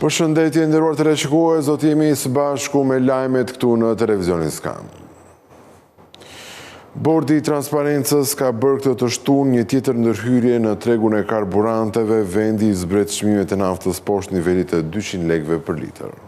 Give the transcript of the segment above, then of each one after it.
Përshëndetje nderuar teleshikues, do të jemi së bashku me lajmet këtu në televizionin Skan. Bordi i Transparencës ka bërë këtë të shtunë një tjetër ndërhyrje në tregun e karburanteve, vendi i zbret çmimet e naftës poshtë nivelit të 200 lekëve për litër.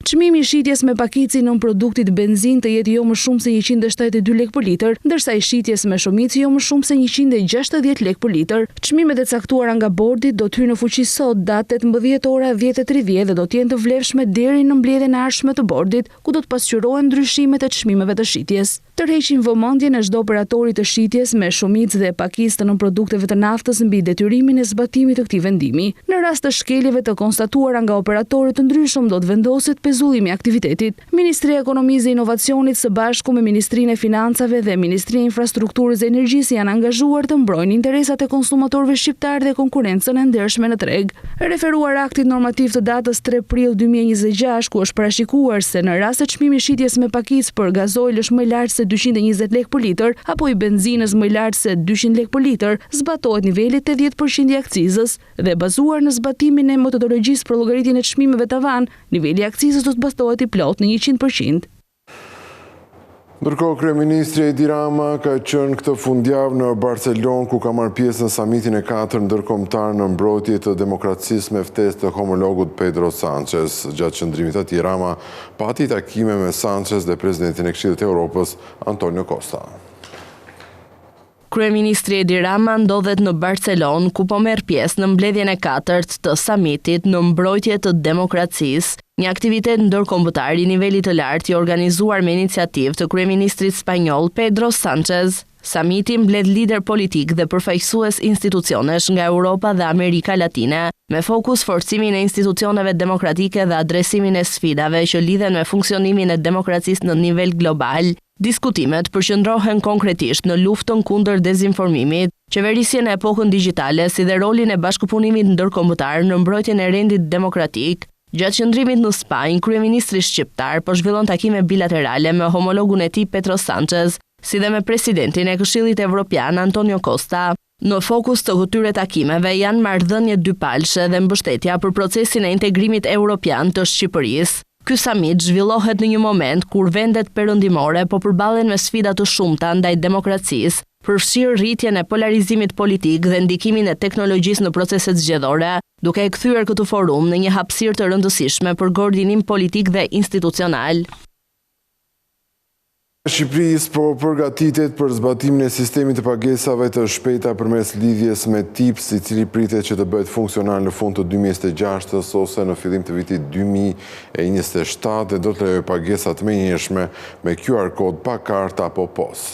Çmimi i shitjes me pakicë i nënproduktit benzinë të jetë jo më shumë se 172 lekë për litër, ndërsa i shitjes me shumicë jo më shumë se 160 lekë për litër. Çmimet e caktuara nga bordi do të hyjnë në fuqi sot, datë 18 ora 10:30 dhe do të jenë të vlefshme deri në mbledhjen e ardhshme të bordit, ku do të pasqyrohen ndryshimet e çmimeve të shitjes. Tërheqim vëmendjen e çdo operatori të shitjes me shumicë dhe pakicë të nënprodukteve të naftës mbi detyrimin e zbatimit të këtij vendimi. Në rast të shkeljeve të konstatuara nga operatorë të ndryshëm do të vendoset pezullimi i aktivitetit. Ministria e Ekonomisë dhe Inovacionit së bashku me Ministrinë e Financave dhe Ministrinë e Infrastrukturës dhe Energjisë janë angazhuar të mbrojnë interesat e konsumatorëve shqiptarë dhe konkurrencën e ndershme në treg. Referuar aktit normativ të datës 3 prill 2026, ku është parashikuar se në rast se çmimi i shitjes me pakicë për gazoil është më i lartë se 220 lekë për litër apo i benzinës më i lartë se 200 lekë për litër, zbatohet niveli 80% i akcizës dhe bazuar në zbatimin e metodologjisë për llogaritjen e çmimeve tavan, niveli i akcizës do të zbatohet i plotë në 100%. Ndërkohë, Kryeministri Edi Rama ka qenë këtë fundjavë në Barcelonë, ku ka marrë pjesë në samitin e 4 ndërkombëtar në mbrojtje të demokracisë me ftesë të homologut Pedro Sanchez. Gjatë qëndrimit atij, Rama pati takime me Sanchez dhe presidentin e Këshillit të Europës, Antonio Costa. Kryeministri Edi Rama ndodhet në Barcelonë, ku po merr pjesë në mbledhjen e katërt të samitit në mbrojtje të demokracisë, një aktivitet ndërkombëtar i nivelit të lartë i organizuar me iniciativë të kryeministrit spanjoll Pedro Sanchez. Samiti mbledh lider politik dhe përfaqësues institucionesh nga Europa dhe Amerika Latine, me fokus forcimin e institucioneve demokratike dhe adresimin e sfidave që lidhen me funksionimin e demokracisë në nivel global. Diskutimet përqendrohen konkretisht në luftën kundër dezinformimit, qeverisjen në epokën digjitale si dhe rolin e bashkëpunimit ndërkombëtar në mbrojtjen e rendit demokratik. Gjatë qëndrimit në Spanjë, kryeministri shqiptar po zhvillon takime bilaterale me homologun e tij Pedro Sanchez, si dhe me presidentin e Këshillit Evropian Antonio Costa. Në fokus të këtyre takimeve janë marrëdhëniet dypalëshe dhe mbështetja për procesin e integrimit europian të Shqipërisë. Ky samit zhvillohet në një moment kur vendet perëndimore po përballen me sfida të shumta ndaj demokracisë, përfshirë rritjen e polarizimit politik dhe ndikimin e teknologjisë në proceset zgjedhore, duke e kthyer këtë forum në një hapësirë të rëndësishme për koordinim politik dhe institucional. Shqipërisë po përgatitet për zbatimin e sistemit të pagesave të shpejta përmes lidhjes me TIPS, i cili pritet që të bëhet funksional në fund të 2026 ose në fillim të vitit 2027 dhe do të lejojë pagesat e menjëhershme me QR kod pa kartë apo POS.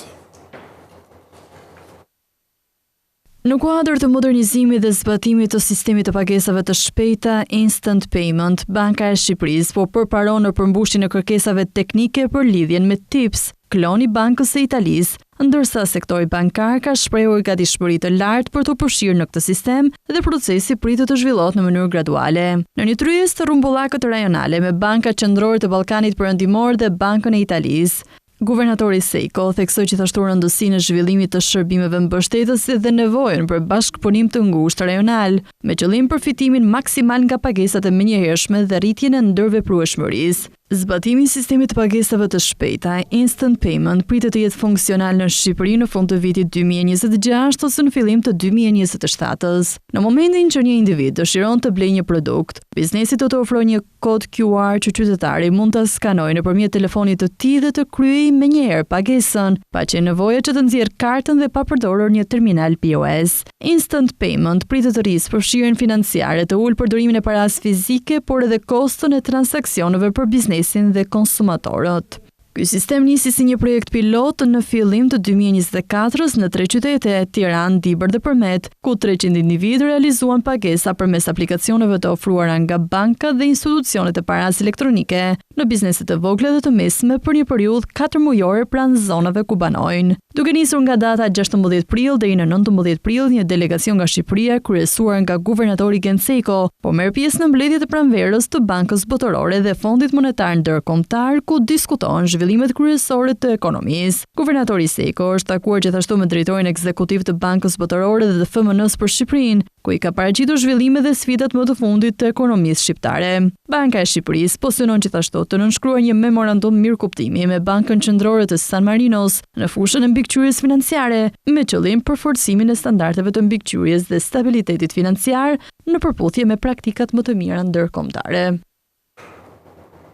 Në kuadër të modernizimit dhe zbatimit të sistemit të pagesave të shpejta Instant Payment, Banka e Shqipërisë po përparon në përmbushjen e kërkesave teknike për lidhjen me TIPS, klon i Bankës së Italisë, ndërsa sektori bankar ka shprehur gatishmëri të lartë për t'u përfshirë në këtë sistem dhe procesi pritet të zhvillohet në mënyrë graduale. Në një tryezë të rrumbullakët rajonale me Bankat Qendrore të Ballkanit Perëndimor dhe Bankën e Italisë, Guvernatori Sejko theksoi gjithashtu rëndësinë e zhvillimit të shërbimeve mbështetëse dhe nevojën për bashkëpunim të ngushtë rajonal, me qëllim përfitimin maksimal nga pagesat e menjëhershme dhe rritjen e ndërveprueshmërisë. Zbatimi i sistemit të pagesave të shpejta, Instant Payment, pritet të jetë funksional në Shqipëri në fund të vitit 2026 ose në fillim të 2027-s. Në momentin që një individ dëshiron të blejë një produkt, biznesi do të ofrojë një Kod QR që qytetari mund ta skanojë nëpërmjet telefonit të tij dhe të kryejë menjëherë pagesën, pa qenë nevoja që të nxjerrë kartën dhe pa përdorur një terminal POS. Instant Payment pritet të rrisë përfshirjen financiare, të ulë përdorimin e parasë fizike, por edhe koston e transaksioneve për biznesin dhe konsumatorët. Ky sistem nisi si një projekt pilot në fillim të 2024-s në tre qytete, Tiranë, Dibër dhe Përmet, ku 300 individë realizuan pagesa përmes aplikacioneve të ofruara nga bankat dhe institucionet e parasë elektronike në biznese të vogla dhe të mesme për një periudhë 4 mujore pranë zonave ku banojnë. Duke nisur nga data 16 prill deri në 19 prill, një delegacion nga Shqipëria, kryesuar nga guvernatori Gent Sejko, po merr pjesë në mbledhjet e pranverës të Bankës Botërore dhe Fondit Monetar Ndërkombëtar, ku diskutohen zhvillimet kryesore të ekonomisë. Guvernatori Sejko është takuar gjithashtu me drejtorin ekzekutiv të Bankës Botërore dhe të FMN-së për Shqipërinë. Ku i ka paraqitur zhvillimet dhe sfidat më të fundit të ekonomisë shqiptare. Banka e Shqipërisë po synon gjithashtu të nënshkruajë një memorandum mirëkuptimi me Bankën Qendrore të San Marinos në fushën e mbikëqyrjes financiare, me qëllim përforcimin e standardeve të mbikëqyrjes dhe stabilitetit financiar në përputhje me praktikat më të mira ndërkombëtare.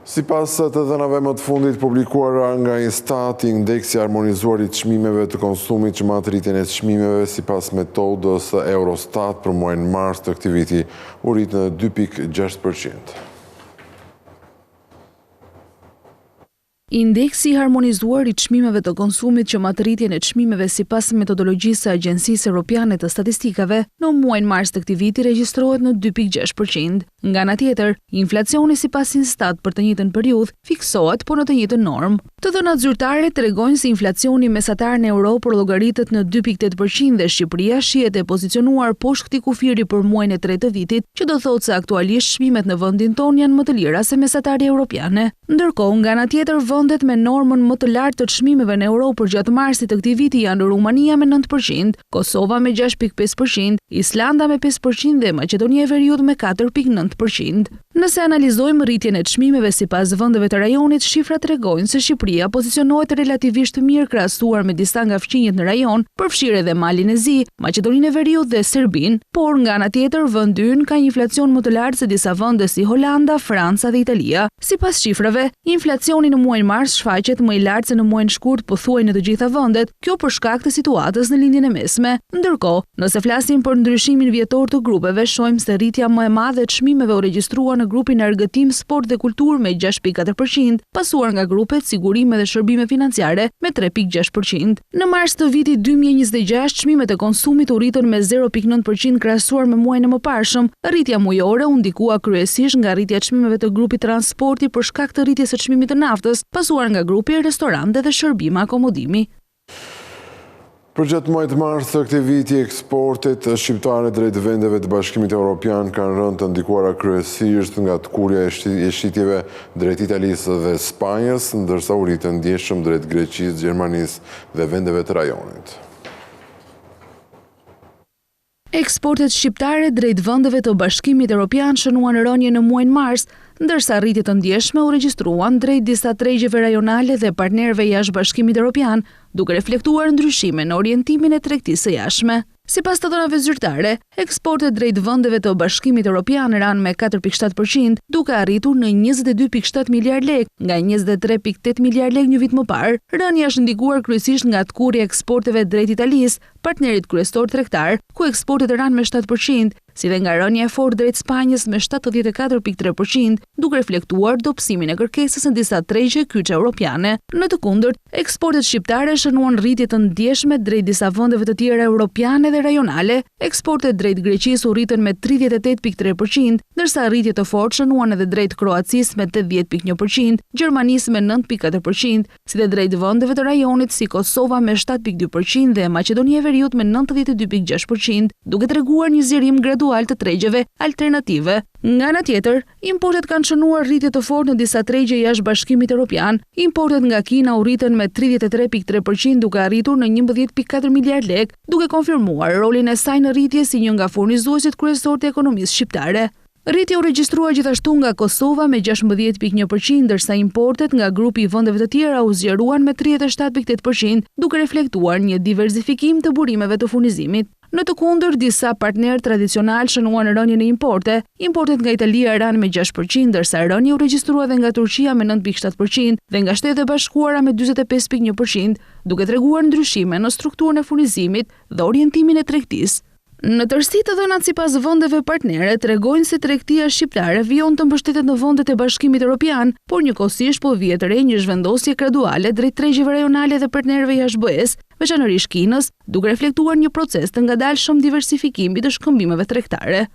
Sipas të dhënave më të fundit publikuara nga INSTAT, indeksi i harmonizuar i çmimeve të konsumit që mat rritjen e çmimeve sipas metodës së Eurostat për muajin mars të këtij viti u rrit në 2.6%. Indeksi i harmonizuar i çmimeve të konsumit që mat rritjen e çmimeve sipas metodologjisë së Agjencisë Europiane të Statistikave, në muajin mars të këtij viti regjistrohet në 2.6%. Nga ana tjetër, inflacioni sipas INSTAT për të njëjtën periudhë fiksohet po në të njëjtën normë. Të dhënat zyrtare tregojnë se inflacioni mesatar në Europë përllogaritet në 2.8% dhe Shqipëria shihet e pozicionuar poshtë këtij kufiri për muajin e tretë të vitit, që do thotë se aktualisht çmimet në vendin tonë janë më të lira se mesatarja europiane. Ndërkohë, nga ana tjetër, vendet me normën më të lartë të çmimeve në Europë përgjatë marsit të këtij viti janë Rumania me 9%, Kosova me 6.5%, Islanda me 5% dhe Maqedonia e Veriut me 4.9%. Nëse analizojmë rritjen e çmimeve sipas vendeve të rajonit, shifrat tregojnë se Shqipëria pozicionohet relativisht mirë krahasuar me disa nga fqinjët në rajon, përfshirë edhe Malin e Zi, Maqedoninë e Veriut dhe Serbinë. Por, nga ana tjetër, vendi ynë ka një inflacion më të lartë se disa vende si Holanda, Franca dhe Italia. Sipas shifrave, inflacioni në muajin mars shfaqet më i lartë se në muajin shkurt pothuaj në të gjitha vendet, kjo për shkak të situatës në Lindjen e Mesme. Ndërkohë, nëse flasim për ndryshimin vjetor të grupeve, shohim se rritja më e madhe e çmimeve u regjistrua në grupin argëtim, sport dhe kulturë me 6.4%, pasuar nga grupet sigurime dhe shërbime financiare me 3.6%. Në mars të vitit 2026, çmimet e konsumit u rritën me 0.9% krahasuar me muajin e mëparshëm. Rritja mujore u ndikua kryesisht nga rritja e çmimeve të grupit transporti për shkak të rritjes së çmimit të naftës, pasuar nga grupi restorante dhe shërbime akomodimi. Përgjatë muajit mars të këtij viti, eksportet shqiptare drejt vendeve të Bashkimit Europian kanë rënë të ndikuara kryesisht nga tkurrja e shitjeve drejt Italisë dhe Spanjës, ndërsa u rritën ndjeshëm drejt Greqisë, Gjermanisë dhe vendeve të rajonit. Eksportet shqiptare drejt vendeve të Bashkimit Europian shënuan rënie në muajin mars, ndërsa rritje të ndjeshme u regjistruan drejt disa tregjeve rajonale dhe partnerëve jashtë Bashkimit Europian, duke reflektuar ndryshime në orientimin e tregtisë së jashtme. Sipas të dhënave zyrtare, eksportet drejt vendeve të Bashkimit Europian ranë me 4.7%, duke arritur në 22.7 miliard lekë, nga 23.8 miliard lekë një vit më parë. Rënia është ndikuar kryesisht nga tkurrja e eksporteve drejt Italisë, partnerit kryesor tregtar, ku eksportet ranë me 7%, si dhe nga rënia e fortë drejt Spanjës me 74.3%, duke reflektuar dobësimin e kërkesës në disa tregje kyçe europiane. Në të kundërt, eksportet shqiptare shënuan rritje të ndjeshme drejt disa vendeve të tjera europiane dhe rajonale. Eksportet drejt Greqisë u rritën me 38.3%, ndërsa rritje të fortë shënuan edhe drejt Kroacisë me 80.1%, Gjermanisë me 9.4%, si dhe drejt vendeve të rajonit si Kosova me 7.2% dhe Maqedonia e Veriut me 92.6%, duke treguar një zgjerim gradual të tregjeve alternative. Nga ana tjetër, importet kanë shënuar rritje të fortë në disa tregje jashtë Bashkimit Evropian. Importet nga Kina u rritën me 33.3% duke arritur në 11.4 miliard lekë, duke konfirmuar rolin e saj në rritje si një nga furnizuesit kryesor të ekonomisë shqiptare. Rritja u regjistrua gjithashtu nga Kosova me 16.1%, ndërsa importet nga grupi i vendeve të tjera u zgjeruan me 37.8%, duke reflektuar një diversifikim të burimeve të furnizimit. Në të kundërt, disa partnerë tradicionalë shënuan rënie në importe. Importet nga Italia ranë me 6%, ndërsa rënia u regjistrua edhe nga Turqia me 9.7% dhe nga Shtetet e Bashkuara me 45.1%, duke treguar ndryshime në strukturën e furnizimit dhe orientimin e tregtisë. Në tërësi të dhënat sipas vendeve partnere tregojnë se tregtia shqiptare vijon të mbështetet në vendet e Bashkimit Evropian, por njëkohësisht po vihet re një zhvendosje graduale drejt tregjeve rajonale dhe partnerëve jashtë BE-së, veçanërisht Kinës, duke reflektuar një proces të ngadalshëm diversifikimi të shkëmbimeve tregtare.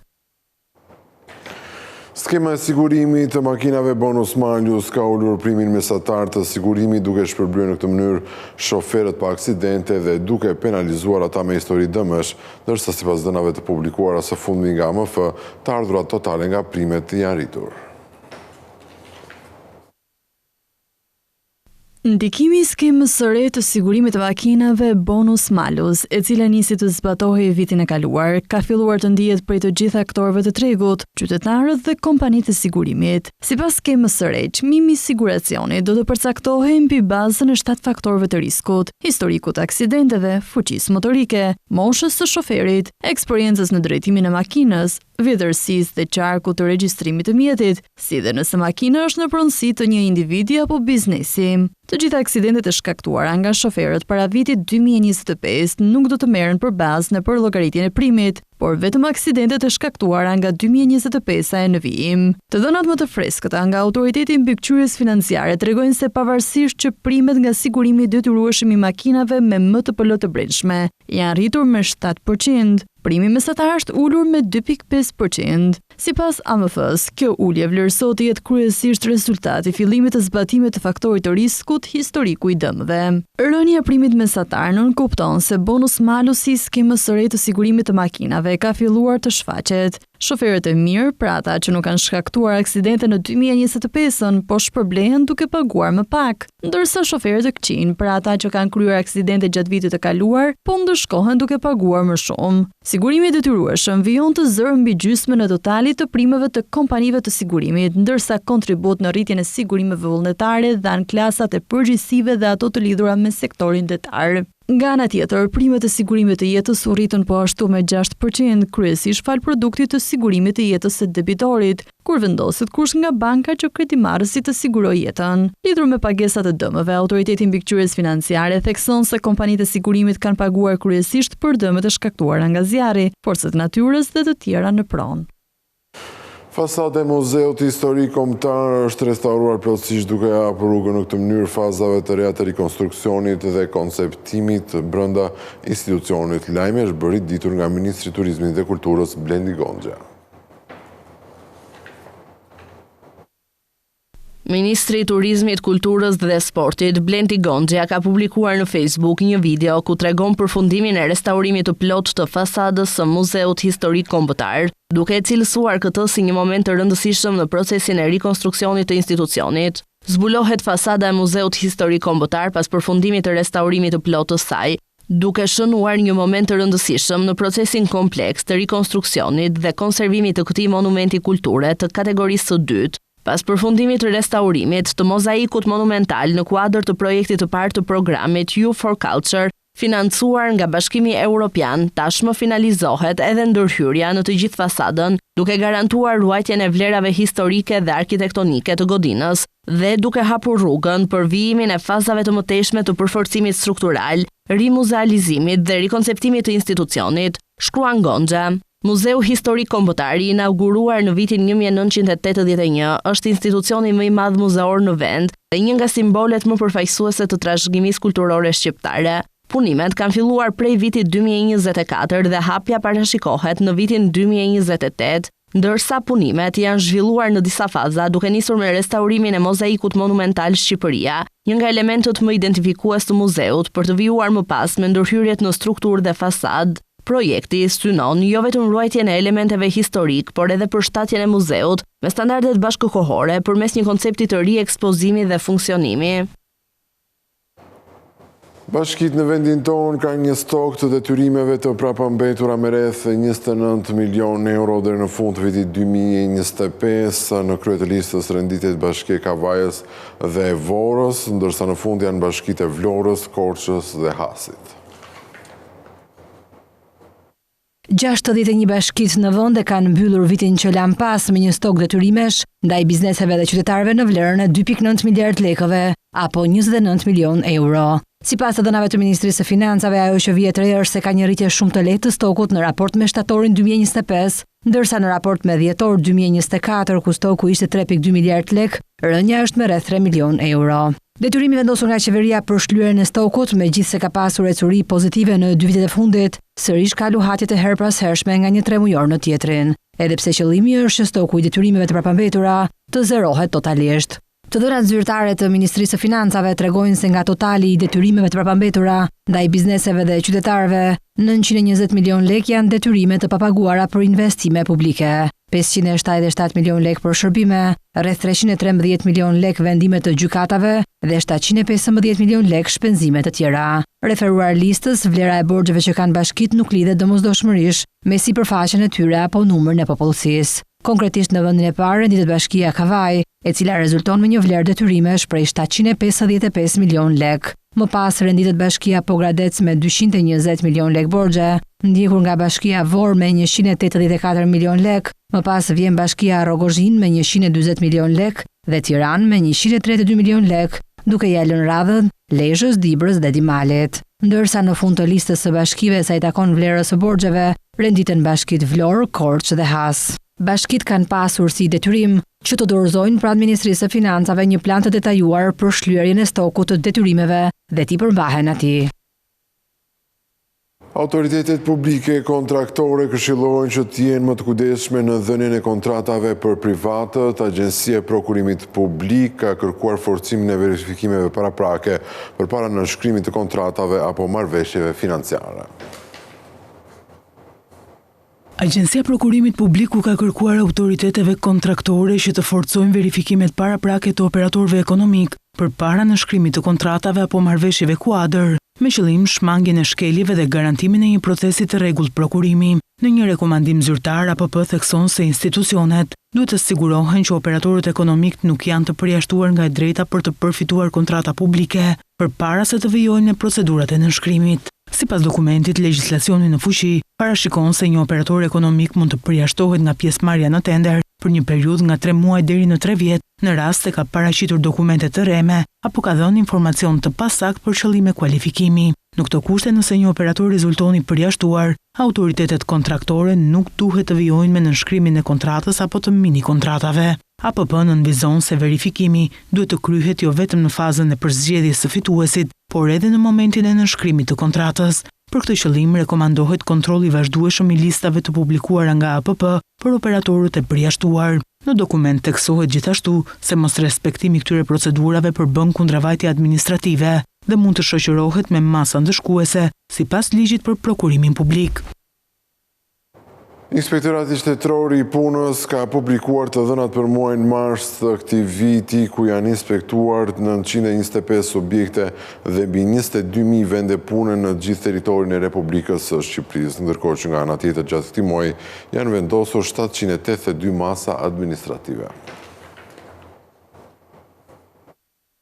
Skema e sigurimit të makinave bonus malus ka ulur primin mesatar të sigurimit duke shpërblyer në këtë mënyrë shoferët pa aksidente dhe duke penalizuar ata me histori dëmesh, ndërsa sipas dhënave të publikuara së fundmi nga AMF, të ardhurat totale nga primet janë rritur. Ndikimi i skemës së re të sigurimit të makinave Bonus Malus, e cila nisi të zbatohej vitin e kaluar, ka filluar të ndihet prej të gjithë aktorëve të tregut, qytetarët dhe kompanitë e sigurimit. Sipas skemës së re, çmimi i siguracionit do të përcaktohej mbi bazën e shtatë faktorëve të riskut, historikut të aksidenteve, fuqisë motorike, moshës së shoferit, eksperiencës në drejtimin e makinës, vjetërsisë dhe qarkut të regjistrimit të mjetit, si dhe nëse makina është në pronësi të një individi apo biznesi. Të gjitha aksidentet e shkaktuara nga shoferët para vitit 2025 nuk do të merren për bazë në përllogaritjen e primit, por vetëm aksidentet e shkaktuara nga 2025-a e në vijim. Të dhënat më të freskëta nga Autoriteti i Mbikëqyrjes Financiare tregojnë se pavarësisht që primet nga sigurimi i detyrueshëm i makinave me MTPL të brendshme janë rritur me 7 për qind, primi mesatar është ulur me 2.5 për qind. Sipas AMF-së, kjo ulje vlerësohet të jetë kryesisht rezultat i fillimit të zbatimit të faktorit të riskut, historiku i dëmeve. Rënia e primit mesatar nënkupton se bonus malusi i skemës së re të sigurimit të makinave ka filluar të shfaqet. Shoferët e mirë, pra ata që nuk kanë shkaktuar aksidente në 2025-ën, po shpërblehen duke paguar më pak, ndërsa shoferët e këqinj, pra ata që kanë kryer aksidente gjatë vitit të kaluar, po ndëshkohen duke paguar më shumë. Sigurimi i detyrueshëm vijon të zërë mbi gjysmën e totalit të primeve të kompanive të sigurimit, ndërsa kontribut në rritjen e sigurimeve vullnetare dhanë klasat e përgjegjësive dhe ato të lidhura me sektorin detar. Nga ana tjetër, primet e sigurimit të jetës u rritën po ashtu me 6%, kryesisht falë produktit të sigurimit të jetës së debitorit, kur vendoset kusht nga banka që kredimarrësi të sigurojë jetën. Lidhur me pagesat e dëmeve, Autoriteti i Mbikëqyrjes Financiare thekson se kompanitë e sigurimit kanë paguar kryesisht për dëmet e shkaktuara nga zjarri, forcat e natyrës dhe të tjera në pronë. Fasada e Muzeut Historik Kombëtar është restauruar plotësisht duke hapur rrugën në këtë mënyrë fazave të reja të rikonstruksionit dhe konceptimit brenda institucionit. Lajmi është bërë i ditur nga Ministri i Turizmit dhe Kulturës, Blendi Gonxhja. Ministri i Turizmit, Kulturës dhe Sportit, Blendi Gonxhja ka publikuar në Facebook një video ku tregon përfundimin e restaurimit të plotë të fasadës së Muzeut Historik Kombëtar, duke e cilësuar këtë si një moment të rëndësishëm në procesin e rikonstruksionit të institucionit. Zbulohet fasada e Muzeut Historik Kombëtar pas përfundimit të restaurimit të plotë të saj, duke shënuar një moment të rëndësishëm në procesin kompleks të rikonstruksionit dhe konservimit të këtij monumenti kulture të kategorisë së dytë. Pas përfundimit të restaurimit të mozaikut monumental në kuadër të projektit të parë të programit EU for Culture, financuar nga Bashkimi Europian, tashmë finalizohet edhe ndërhyrja në të gjithë fasadën, duke garantuar ruajtjen e vlerave historike dhe arkitektonike të godinës dhe duke hapur rrugën për vijimin e fazave të mëtejshme të përforcimit struktural, rimuzealizimit dhe rikonceptimit të institucionit, shkruan Gonxhja. Muzeu Historik Kombëtar, i inauguruar në vitin 1981, është institucioni më i madh muzeor në vend dhe një nga simbolet më përfaqësuese të trashëgimisë kulturore shqiptare. Punimet kanë filluar prej vitit 2024 dhe hapja parashikohet në vitin 2028, ndërsa punimet janë zhvilluar në disa faza, duke nisur me restaurimin e mozaikut monumental Shqipëria, një nga elementët më identifikues të muzeut, për të vijuar më pas me ndërhyrjet në strukturë dhe fasadë. Projekti synon jo vetëm ruajtjen e elementeve historikë, por edhe përshtatjen e muzeut me standardet bashkëkohore përmes një koncepti të ri ekspozimi dhe funksionimi. Bashkitë në vendin tonë kanë një stok të detyrimeve të prapambetura me rreth 29 milion euro deri në fund të vitit 2025. Në krye të listës renditet Bashkia e Kavajës dhe e Vorës, ndërsa në fund janë bashkitë e Vlorës, Korçës dhe Hasit. 61 bashkitë në vend e kanë mbyllur vitin që lamë pas me një stok detyrimesh ndaj bizneseve dhe qytetarëve në vlerën e 2.9 miliard lekëve, apo 29 milion euro. Sipas të dhënave të Ministrisë së Financave, ajo që vihet re është se ka një rritje shumë të lehtë të stokut në raport me shtatorin 2025, ndërsa në raport me dhjetor 2024, ku stoku ishte 3.2 miliard lekë, rënia është me rreth 3 milion euro. Detyrimi i vendosur nga qeveria për shlyerjen e stokut, megjithëse ka pasur ecuri pozitive në dy vitet e fundit, sërish ka luhatje të herëpashershme nga një tremujor në tjetrin. Edhe pse qëllimi është që stoku i detyrimeve të prapambetura të zerohet totalisht. Të dhënat zyrtare të Ministrisë së Financave tregojnë se nga totali i detyrimeve të prapambetura ndaj bizneseve dhe qytetarëve, 920 milion lekë janë detyrime të papaguara për investime publike. 577 milionë lekë për shërbime, rreth 313 milionë lekë vendime të gjykatave dhe 715 milionë lekë shpenzime të tjera. Referuar listës, vlera e borxheve që kanë bashkitë nuk lidhet domosdoshmërisht me sipërfaqen e tyre apo numrin e popullsisë. Konkretisht në vendin e parë renditet bashkia Kavajë, e cila rezulton me një vlerë detyrimesh prej 755 milionë lekë. Më pas renditet bashkia Pogradec me 220 milionë lekë borxhe, ndjekur nga bashkia Vorë me 184 milionë lekë, më pas vjen bashkia Rrogozhinë me 140 milionë lekë dhe Tiranë me 132 milionë lekë, duke ia lënë radhën Lezhës, Dibrës dhe Dimalit. Ndërsa në fund të listës së bashkive sa i takon vlerës së borxheve, renditen bashkitë Vlorë, Korçë dhe Has. Bashkitë kanë pasur si detyrim që të dorëzojnë pranë Ministrisë së Financave një plan të detajuar për shlyerjen e stokut të detyrimeve dhe t'i përmbahen atij. Autoritetet publike kontraktore këshillohen që të jenë më të kujdesshme në dhënien e kontratave për privatët. Agjencia e Prokurimit Publik ka kërkuar forcimin e verifikimeve paraprake përpara nënshkrimit të kontratave apo marrëveshjeve financiare. Agjencia e Prokurimit Publik u ka kërkuar autoriteteve kontraktore që të forcojnë verifikimet paraprake të operatorëve ekonomikë përpara nënshkrimit të kontratave apo marrëveshjeve kuadër, me qëllim shmangien e shkeljeve dhe garantimin e një procesi të rregullt prokurimi. Në një rekomandim zyrtar, APP thekson se institucionet duhet të sigurohen që operatorët ekonomikë nuk janë të përjashtuar nga e drejta për të përfituar kontrata publike, përpara se të vijojnë me procedurat e nënshkrimit. Sipas dokumentit, legjislacioni në fuqi parashikon se një operator ekonomik mund të përjashtohet nga pjesëmarrja në tender për një periudhë nga tre muaj deri në tre vjet në rast se ka paraqitur dokumente të rreme apo ka dhënë informacion të pasaktë për qëllime kualifikimi. Në këto kushte nëse një operator rezulton i përjashtuar, autoritetet kontraktore nuk duhet të vijojnë me nënshkrimin e kontratës apo të minikontratave. APP nënvizon se verifikimi duhet të kryhet jo vetëm në fazën e përzgjedhjes së fituesit, por edhe në momentin e nënshkrimit të kontratës. Për këtë qëllim rekomandohet kontrolli i vazhdueshëm i listave të publikuara nga APP për operatorët e përjashtuar. Në dokument theksohet gjithashtu se mosrespektimi i këtyre procedurave përbën kundravajtje administrative dhe mund të shoqërohet me masa ndëshkuese sipas Ligjit për Prokurimin Publik. Inspektorati Shtetëror i Punës ka publikuar të dhënat për muajin mars të këtij viti, ku janë inspektuar 925 subjekte dhe mbi 22.000 vende pune në gjithë territorin e Republikës së Shqipërisë, ndërkohë që nga ana tjetër gjatë këtij muaji janë vendosur 782 masa administrative.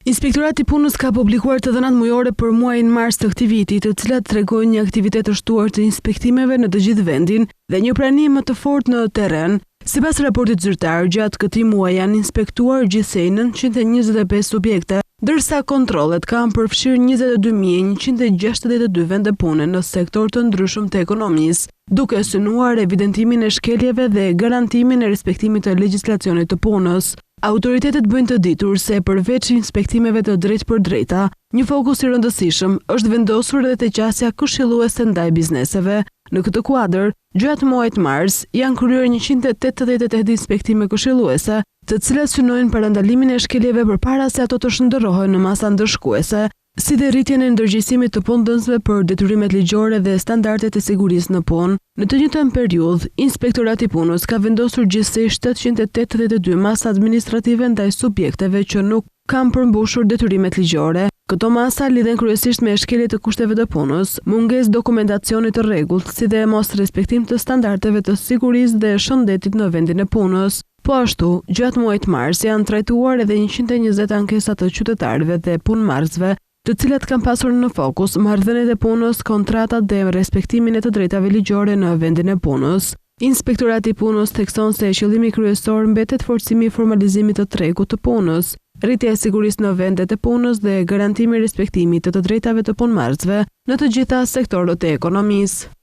Inspektorati i Punës ka publikuar të dhënat mujore për muajin mars të këtij viti, të cilat tregojnë një aktivitet të shtuar të inspektimeve në të gjithë vendin dhe një prani më të fortë në terren. Sipas raportit zyrtar, gjatë këtij muaji janë inspektuar gjithsej 925 subjekte, ndërsa kontrollet kanë përfshirë 22162 vende pune në sektorë të ndryshëm të ekonomisë, duke synuar evidentimin e shkeljeve dhe garantimin e respektimit të legjislacionit të punës. Autoritetet bëjnë të ditur se përveç inspektimeve të drejtpërdrejta, një fokus i rëndësishëm është vendosur edhe te qasja këshilluese ndaj bizneseve. Në këtë kuadër, gjatë muajit mars, janë kryer 188 inspektime këshilluese, të cilat synojnë parandalimin e shkeljeve përpara se ato të shndërrohen në masa ndëshkuese, si dhe rritjen e ndërgjegjësimit të punëdhënësve për detyrimet ligjore dhe standardet e sigurisë në punë. Në të njëjtën periudhë, Inspektorati i Punës ka vendosur gjithsej 782 masa administrative ndaj subjekteve që nuk kanë përmbushur detyrimet ligjore. Këto masa lidhen kryesisht me shkelje të kushteve të punës, mungesë dokumentacioni të rregullt, si dhe mosrespektim të standardeve të sigurisë dhe shëndetit në vendin e punës. Po ashtu, gjatë muajit mars janë trajtuar edhe 120 ankesa të qytetarëve dhe punëmarrësve, të cilat kanë pasur në fokus marrëdhëniet e punës, kontratat dhe respektimin e të drejtave ligjore në vendin e punës. Inspektorati i Punës thekson se qëllimi kryesor mbetet forcimi i formalizimit të tregut të punës, rritja e sigurisë në vendet e punës dhe garantimi i respektimit të të drejtave të punëmarrësve në të gjitha sektorët e ekonomisë.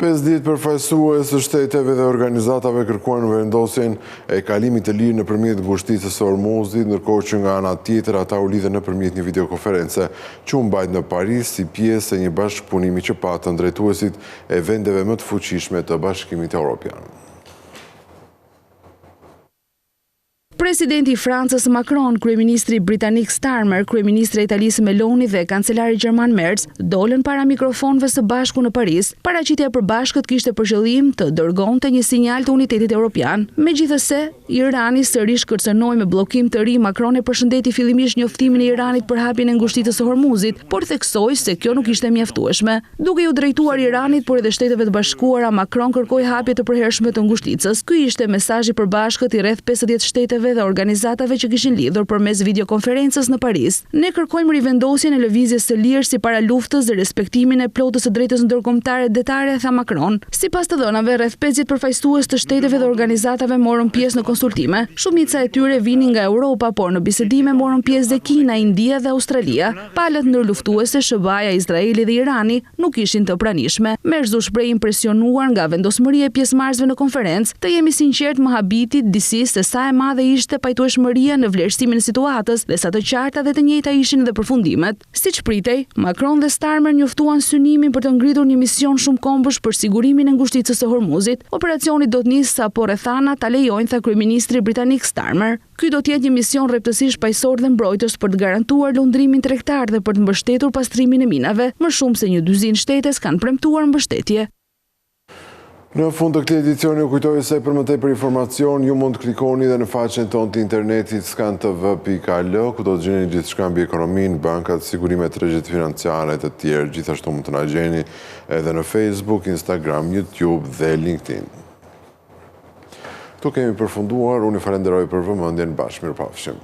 50 përfaqësues të shteteve dhe organizatave kërkuan vendosjen e kalimit të lirë nëpërmjet ngushticës së Hormuzit, ndërkohë që nga ana tjetër ata u lidhën nëpërmjet një videokonference që u mbajt në Paris si pjesë e një bashkëpunimi që patën drejtuesit e vendeve më të fuqishme të Bashkimit Europian. Presidenti i Francës Macron, kryeministri britanik Starmer, kryeministrja e Italisë Meloni dhe kancelari gjerman Merz dolën para mikrofonëve së bashku në Paris. Paraqitja e përbashkët kishte për qëllim të dërgonte një sinjal të unitetit europian. Megjithëse, Irani sërish kërcënoi me bllokim të ri, Macron e përshëndeti fillimisht njoftimin e Iranit për hapjen e ngushticës së Hormuzit, por theksoi se kjo nuk ishte e mjaftueshme. Duke iu drejtuar Iranit, por edhe Shteteve të Bashkuara, Macron kërkoi hapje të përhershme të ngushticës. Ky ishte mesazhi i përbashkët i rreth 50 shteteve dhe organizatave që kishin lidhur përmes videokonferencës në Paris. Ne kërkojmë rivendosjen e lëvizjes së lirë si para luftës dhe respektimin e plotë të së drejtës ndërkombëtare detare, tha Macron. Sipas të dhënave, rreth 50 përfaqësues të shteteve dhe organizatave morën pjesë në konsultime. Shumica e tyre vinin nga Europa, por në bisedime morën pjesë dhe Kina, India dhe Australia. Palët ndërluftuese, SHBA-ja, Izraeli dhe Irani, nuk ishin të pranishme. Merz u shpreh i impresionuar nga vendosmëria e pjesëmarrësve në konferencë, Të jem i sinqertë më habiti disi se sa e madhe ishte pajtueshmëria në vlerësimin e situatës dhe sa të qarta dhe të njëjta ishin edhe përfundimet. Siç pritej, Macron dhe Starmer njoftuan synimin për të ngritur një mision shumëkombësh për sigurimin e ngushticës së Hormuzit. Operacioni do të nisë sapo rrethanat ta lejojnë, tha kryeministri britanik Starmer. Ky do të jetë një mision rreptësisht paqësor dhe mbrojtës për të garantuar lundrimin tregtar dhe për të mbështetur pastrimin e minave. Më shumë se një dyzinë shtete kanë premtuar mbështetje. Në fund të këtij edicioni ju kujtoj se për më tepër informacion ju mund të klikoni dhe në faqen tonë të internetit skantv.al ku do të gjeni gjithçka mbi ekonominë, bankat, sigurimet, tregjet financiare të tjerë. Gjithashtu mund të na gjeni edhe në Facebook, Instagram, YouTube dhe LinkedIn. Këtu kemi përfunduar, unë ju falenderoj për vëmendjen, bashkë mirupafshim.